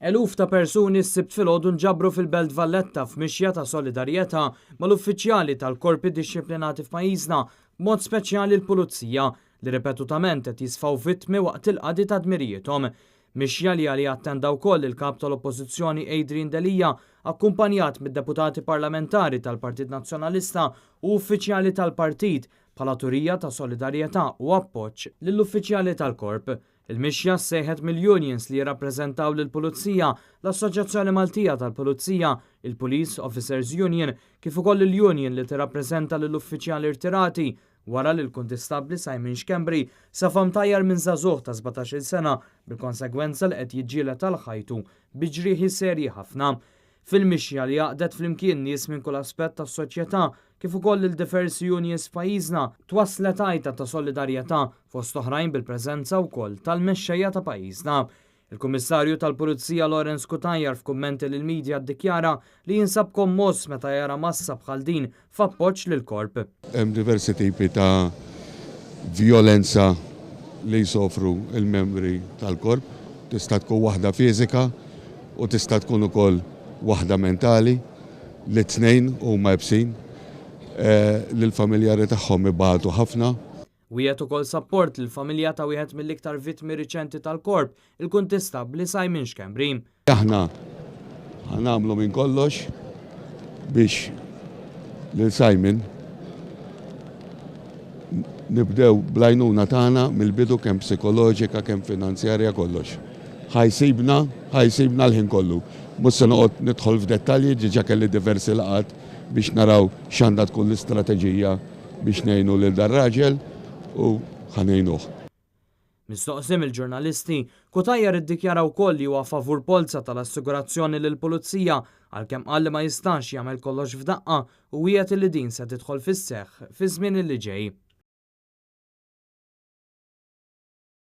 Eluf ta' persuni s-Sibt filgħodu nġabru fil-Belt Valletta f'mixja ta' solidarjetà mal-uffiċjali tal-korpi dixxiplinati f'pajjiżna, b'mod speċjali l-Pulizija, li ripetutament qed jisfaw vittmi waqt il-qadi ta' dmirijiethom. Mixja li għaliha attenda wkoll il-Kap tal-Oppożizzjoni Adrian Delia, akkumpanjat mid-deputati parlamentari tal-Partit Nazzjonalista u uffiċjali tal-partit bħala turija ta' solidarjetà u appoġġ lill-uffiċjali tal-Korp. Il-mixja ssejħet mill-unions li jirrappreżentaw lill-Pulizija, l-Assoċjazzjoni Maltija tal-Pulizija, il-Police Officers Union, kif ukoll il-union li tirrappreżenta lill-uffiċjali rtirati, wara li l-Kuntistabbli Simon Schembri safa mtajjar minn żagħżugħ ta' 17-il sena bil-konsegwenza li qed jiġġieled għal ħajtu bi ġrieħi serji ħafna. Fil-mixja li għaqdet flimkien nies minn kull aspett tas-soċjetà kif ukoll lil diversi unions f'pajjiżna, twasslet għajta ta' solidarjetà fost oħrajn bil-preżenza wkoll tal-mexxejja ta' pajjiżna. Il-Kummissarju tal-Pulizija Lawrence Cutajar f'kummenti lill-media ddikjara li jinsab kommoss meta jara massa bħal din f'appoġġ lill-Korp. Hemm diversi tipi ta' vjolenza li jsofru l-membri tal-Korp. Tista' tkun waħda fiżika u tista' tkun ukoll waħda mentali. Li t-tnejn huma ibsin. Li l-familjari tagħhom ibatu ħafna. Wiegħed ukoll sapport lill-familja ta' wieħed mill-iktar vittmi riċenti tal-Korp, il-Kuntistabbli Simon Schembri. Aħna ħa nagħmlu minn kollox biex lil Simon nibdew bl-għajnuna tagħna mill-bidu kemm psikoloġika, kemm finanzjarja kollox. Ħa jsibna, ħa jsibna l-ħin kollu. Mhux se noqgħod nidħol f'dettalji, diġà kelli diversi laqgħat biex naraw x'għandha tkun l-istrateġija biex ngħinu lil dar-raġel u ħa ngħinuh. Mistoqsi mill-ġurnalisti, Cutajar iddikjara wkoll li huwa favur polza tal-assigurazzjoni lill-Pulizija għalkemm qal li ma jistax jagħmel kollox f'daqqa u wiegħed li din se tidħol fis-seħħ fiż-żmien li ġej.